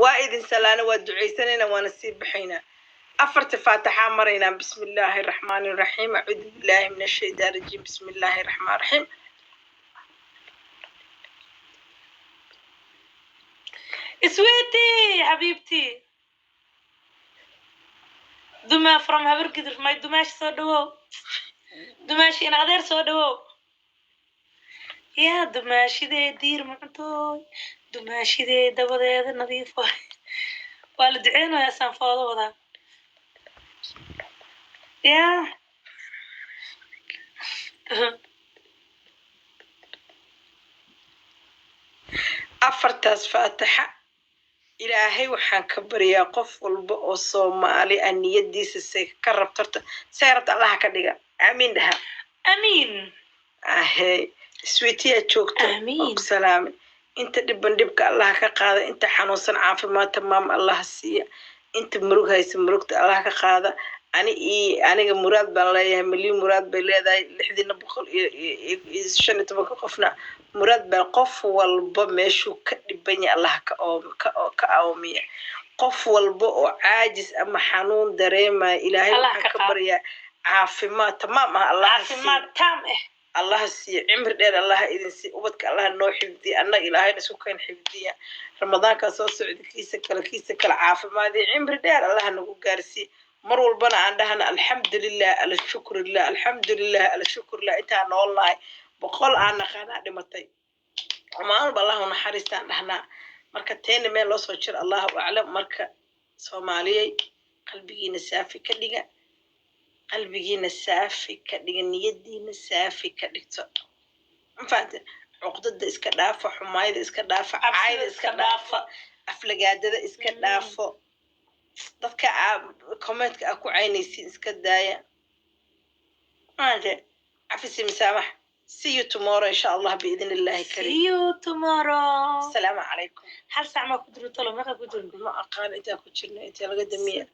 Waa idin salaana, waa ducaysanayna, waana sii baxaynaa. Afarta faataxaa maraynaa. Bismi illaahi raxmaani raxiim. Acuudu billaahi min ashaytaan rajiim. Bismi illaahi raxmaan raxiim. Sweetie xabiibti, dumaa from Habargidir, may dumaashi soo dhawow, dumaashi in adeer soo dhawow. Yaa dumaashidee diir macuntooy, dumaashidee dabadeeda nadiif waay. Waa la duceynayaa, saan foodo wadaa yaa. Afartaas faataxa Ilaahay waxaan ka baryaa qof walba oo Soomaali ah niyadiisa say ka rabto, horta say rabta Allaha ka dhiga. Aamiin dhaha. Amiin. Ahey, sweetiyaa joogto. Aamiin. Oo ku salaamay. Inta dhiban dhibka Allaha ka qaada, inta xanuunsan caafimaad tamaam Allaha siiya, inta murug haysa murugta Allaha ka qaada. Ani iyo aniga muraad baan leeyahay, milyan muraad bay leedahay, lixdiina boqol iyo 15-ka qofna muraad baa. Qof walba meeshuu ka dhiban yahay Allaha ka oomiya. Qof walba oo caajis ama xanuun dareemaya, Ilaahay Allah waxaan ka ka qaado. baryaa caafimaad tamaam ah Allaha siiya. Caafimaad taam ah. Allaha siiya, cimri dheer Allaha idin siiya, ubadka Allaha noo xifdiya, annaga Ilaahayna isku keen xifdiya. Ramadaankaa soo socda kiisa kale, kiisa kale caafimaad iyo cimri dheer Allaha nagu gaarsiiya. Mar walbana aan dhahna alxamdulilah, alshukrulilah, alxamdulilah, alshukrulilah. Intaan nool nahay 100 aan naqaanaa dhimatay, maalin walba Allahu naxariistaan dhahnaa. Marka teena meel loo soo jiro Allahu aclam. Marka Soomaaliyey, qalbigiina saafi ka dhiga, qalbigiina saafi ka dhiga, niyadiina saafi ka dhigto. Ma fahamte? Cuqdada iska dhaafa, xumaayada iska dhaafa, cabsida caayda iska iska dhaafa, dhaafa, aflagaadada iska dhaafo, dadka aa commentka aa ku caynaysiin iska daaya. Ma fahamte? Cafisi, misaamax. See you tomorrow, insha Allah, biidn illahi karim. See you tomorrow. Asalaamu calaykum. Hal saac maa ku jirno? Talo meeqa ku jirno? Ma aqaan intaan ku jirno, inta laga damiya.